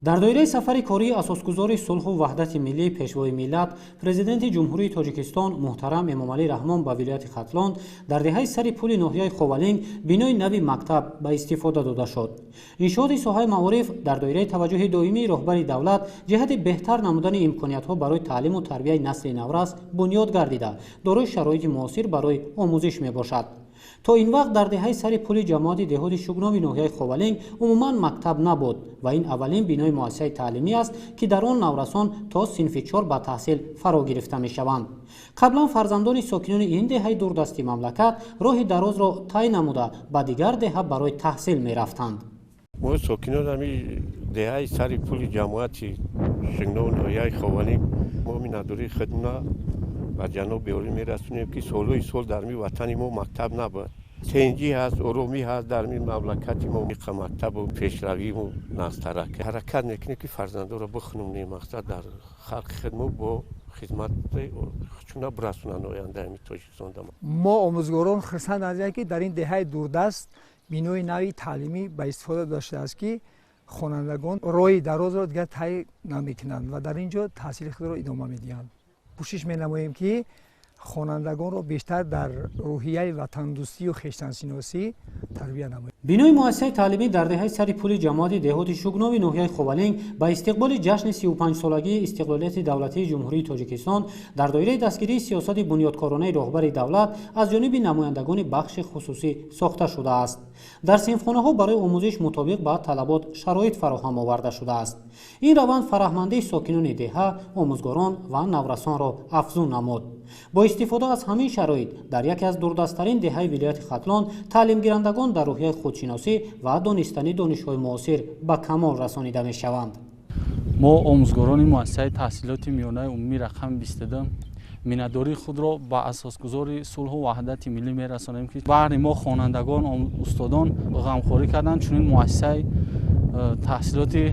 Дар доираи сафари кории асосгузори сулҳу ваҳдати миллӣ, Пешвои миллат, Президенти Ҷумҳурии Тоҷикистон муҳтарам Эмомалӣ Раҳмон ба вилояти Хатлон, дар деҳаи Сари Пули ноҳияи Ховалинг бинои нави мактаб ба истифода дода шуд. Иншооти соҳаи маориф дар доираи таваҷҷӯҳи доимии роҳбари давлат ҷиҳати беҳтар намудани имкониятҳо барои таълиму тарбияи насли наврас бунёд гардида, дорои шароити муосир барои омӯзиш мебошад. То ин вақт дар деҳаи Сари Пули ҷамоати деҳоти Шугнови ноҳияи Ховалинг умуман мактаб набуд ва ин аввалин бинои муассисаи таълимӣ аст, ки дар он наврасон то синфи 4 ба таҳсил фаро гирифта мешаванд. Қаблан фарзандони сокинони ин деҳаи дурдасти мамлакат роҳи дарозро тай намуда ба дигар деҳа барои таҳсил мерафтанд. Мо, сокинон ҳами деҳаи Сари Пули ҷамоати Шугнови ноҳияи Ховалинг, мо миннатдории худна ба ҷаноби олӣ мерасонем, ки солҳои сол дар ми ватани мо мактаб набуд. Тинҷӣ ҳаст, оромӣ ҳаст дар ми мамлакати мо. Иқа мактабу пешравиму назтарак ҳаракат мекунем, ки фарзандоро бихонем, мақсад дар халқи худмо бо хизмати чуна бирасонанд ояндаи Тоҷикистонда. Мо, омӯзгорон, хурсанд ҳастем, ки дар ин деҳаи дурдаст бинои нави таълимӣ ба истифода дода шудааст, ки хонандагон роҳи дарозро дигар тай намекунанд ва дар ин ҷо таҳсили худро идома медиҳанд. Кӯшиш менамоем, ки хонандагонро бештар дар рӯҳияи ватандӯстию хештансиносӣ тарбия намоем. Бинои муассисаи таълимӣ дар деҳаи Сари Пули ҷамоати деҳоти Шугнови ноҳияи Ховалинг ба истиқболи ҷашни 35-солагии истиқлолияти давлатии Ҷумҳурии Тоҷикистон дар доираи дастгирии сиёсати бунёдкоронаи роҳбари давлат аз ҷониби намояндагони бахши хусусӣ сохта шудааст. Дар синфхонаҳо барои омӯзиш мутобиқ ба талабот шароит фароҳам оварда шудааст. Ин раванд фараҳмандии сокинони деҳа, омӯзгорон ва наврасонро афзун намуд. Бо истифода аз ҳамин шароит дар яке аз дурдасттарин деҳаи вилояти Хатлон таълимгирандагон дар рӯҳияи худшиносӣ ва донистани донишҳои муосир ба камол расонида мешаванд. Мо, омӯзгорони муассисаи таҳсилоти миёнаи умумӣ рақами 22, миннатдории худро ба асосгузори сулҳу ваҳдати миллӣ мерасонем, ки баҳри мо, хонандагон, устодон ғамхорӣ карданд, чунин муассисаи таҳсилоти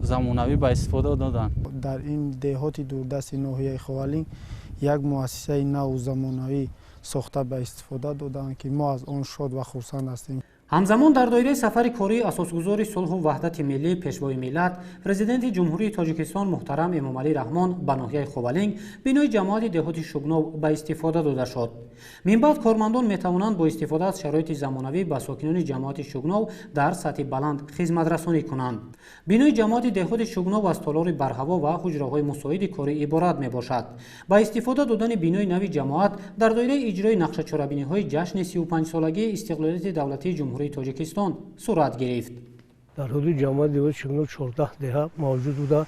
замонавӣ ба истифода доданд. Дар ин деҳоти дурдасти ноҳияи Ховалинг як муассисаи наву замонавӣ сохта ба истифода доданд, ки мо аз он шод ва хурсанд ҳастем. Ҳамзамон дар доираи сафари кории асосгузори сулҳу ваҳдати миллӣ, Пешвои миллат, Президенти Ҷумҳурии Тоҷикистон муҳтарам Эмомалӣ Раҳмон ба ноҳияи Ховалинг бинои ҷамоати деҳоти Шугнов ба истифода дода шуд. Минбаъд кормандон метавонанд бо истифода аз шароити замонавӣ ба сокинони ҷамоати Шугнов дар сатҳи баланд хизматрасонӣ кунанд. Бинои ҷамоати деҳоти Шугнов аз толори барҳаво ва ҳуҷраҳои мусоиди корӣ иборат мебошад. Ба истифода додани бинои нави ҷамоат дар доираи иҷрои нақшачорабиниҳои ҷашни 35-солагии истиқлолияти давлатии Ҷумҳурии Тоҷикистон сурат гирифт. Дар ҳудуди ҷамоати деҳоти Шугнов 14 деҳа мавҷуд буда,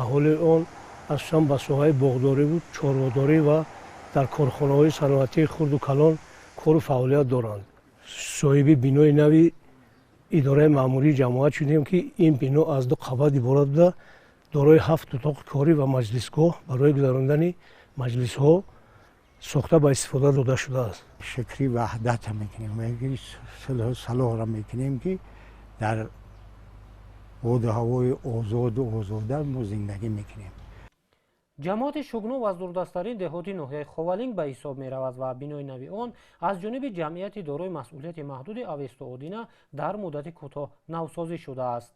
аҳолии он асосан ба соҳаи боғдориву чорводорӣ ва дар корхонаҳои саноатии хурду калон кору фаъолият доранд. Соҳиби бинои нави идораи маъмурии ҷамоат шудем, ки ин бино аз ду қабат иборат буда, дорои ҳафт утоқи корӣ ва маҷлисгоҳ барои гузарондани маҷлисҳо сохта ба истифода дода шудааст. Шукри ваҳдата мекунем, сулҳу салоҳро мекунем, ки дар боду ҳавои озоду озода мо зиндагӣ мекунем. Ҷамоати Шугнов аз дурдасттарин деҳоти ноҳияи Ховалинг ба ҳисоб меравад ва бинои нави он аз ҷониби ҷамъияти дорои масъулияти маҳдуди Авесту Одина дар муддати кӯтоҳ навсозӣ шудааст.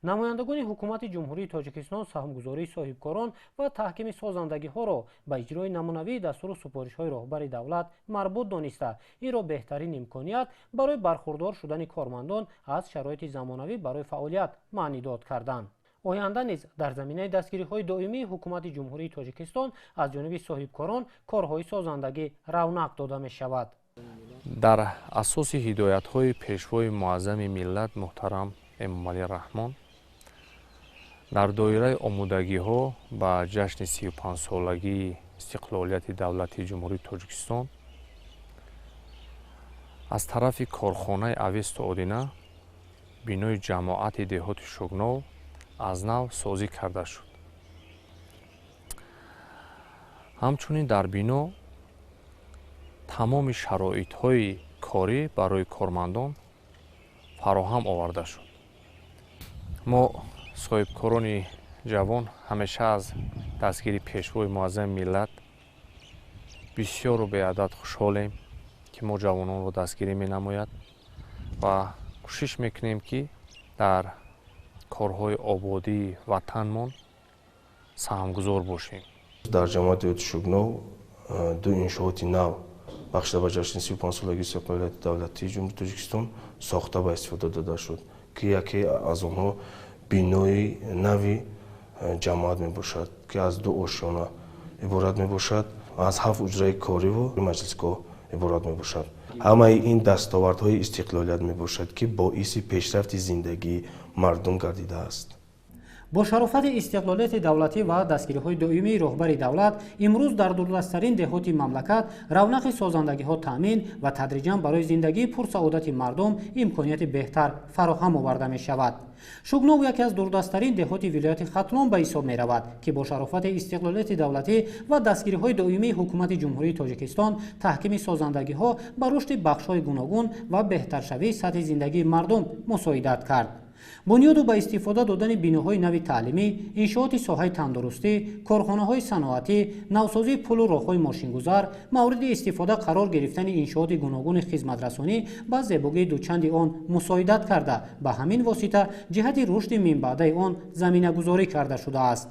Намояндагони ҳукумати Ҷумҳурии Тоҷикистон саҳмгузории соҳибкорон ва таҳкими созандагиҳоро ба иҷрои намунавии дастуру супоришҳои роҳбари давлат марбут дониста, инро беҳтарин имконият барои бархурдор шудани кормандон аз шароити замонавӣ барои фаъолият маънидод карданд. Оянда низ дар заминаи дастгириҳои доимии ҳукумати Ҷумҳурии Тоҷикистон аз ҷониби соҳибкорон корҳои созандагӣ равнақ дода мешавад. Дар асоси ҳидоятҳои Пешвои муаззами миллат муҳтарам Эмомалӣ Раҳмон, дар доираи омодагиҳо ба ҷашни 35-солагии истиқлолияти давлатии Ҷумҳурии Тоҷикистон аз тарафи корхонаи Авесту Одина бинои ҷамоати деҳоти Шугнов аз нав созӣ карда шуд. Ҳамчунин дар бино тамоми шароитҳои корӣ барои кормандон фароҳам оварда шуд. Мо, соҳибкорони ҷавон, ҳамеша аз дастгири Пешвои муаззами миллат бисёру беадад хушҳолем, ки мо ҷавононро дастгирӣ менамояд, ва кӯшиш мекунем, ки дар Корҳои ободии ватанмон саҳмгузор бошем. Дар ҷамоати деҳоти Шугнов ду иншооти нав бахшида ба ҷашни 35-солагии истиқлолияти давлатии Ҷумҳурии Тоҷикистон сохта ба истифода дода шуд, ки яке аз онҳо бинои нави ҷамоат мебошад, ки аз ду ошёна иборат мебошад, аз ҳафт ҳуҷраи кориву маҷлисгоҳ иборат мебошад. Ҳамаи ин дастовардҳои истиқлолият мебошад, ки боиси пешрафти зиндагии мардум гардидааст. Бо шарофати истиқлолияти давлатӣ ва дастгириҳои доимии роҳбари давлат, имрӯз дар дурдасттарин деҳоти мамлакат равнақи созандагиҳо таъмин ва тадриҷан барои зиндагии пурсаодати мардум имконияти беҳтар фароҳам оварда мешавад. Шугнов яке аз дурдасттарин деҳоти вилояти Хатлон ба ҳисоб меравад, ки бо шарофати истиқлолияти давлатӣ ва дастгириҳои доимии ҳукумати Ҷумҳурии Тоҷикистон таҳкими созандагиҳо ба рушди бахшҳои гуногун ва беҳтаршавии сатҳи зиндагии мардум мусоидат кард. Бунёду ба истифода додани биноҳои нави таълимӣ, иншооти соҳаи тандурустӣ, корхонаҳои саноатӣ, навсозии пулу роҳҳои мошингузар, мавриди истифода қарор гирифтани иншооти гуногуни хизматрасонӣ ба зебогии дучанди он мусоидат карда, ба ҳамин восита ҷиҳати рушди минбаъдаи он заминагузорӣ карда шудааст.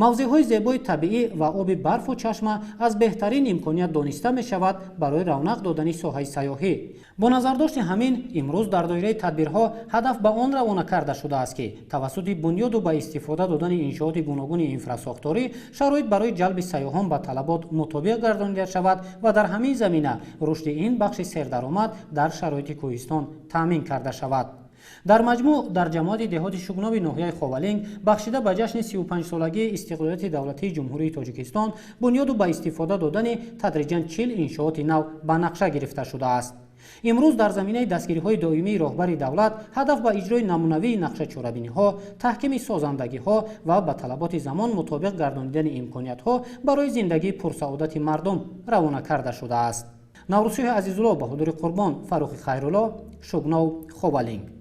Мавзеъҳои зебои табиӣ ва оби барфу чашма аз беҳтарин имконият дониста мешавад барои равнақ додани соҳаи сайёҳӣ. Бо назардошти ҳамин, имрӯз дар доираи тадбирҳо ҳадаф ба он равона карда шудааст, ки тавассути бунёду ба истифода додани иншооти гуногуни инфрасохторӣ шароит барои ҷалби сайёҳон ба талабот мутобиқ гардонида шавад ва дар ҳамин замина рушди ин бахши сердаромад дар шароити кӯҳистон таъмин карда шавад. Дар маҷмӯъ, дар ҷамоати деҳоти Шугнови ноҳияи Ховалинг бахшида ба ҷашни 35-солагии истиқлолияти давлатии Ҷумҳурии Тоҷикистон бунёду ба истифода додани тадриҷан 40 иншооти нав ба нақша гирифта шудааст. Имрӯз дар заминаи дастгириҳои доимии роҳбари давлат ҳадаф ба иҷрои намунавии нақшачорабиниҳо, таҳкими созандагиҳо ва ба талаботи замон мутобиқ гардонидани имкониятҳо барои зиндагии пурсаодати мардум равона карда шудааст. Наврӯзшоҳи Азизулло, Баҳодури Қурбон, Фаррухи Хайрулло, Шугнов, Ховалинг.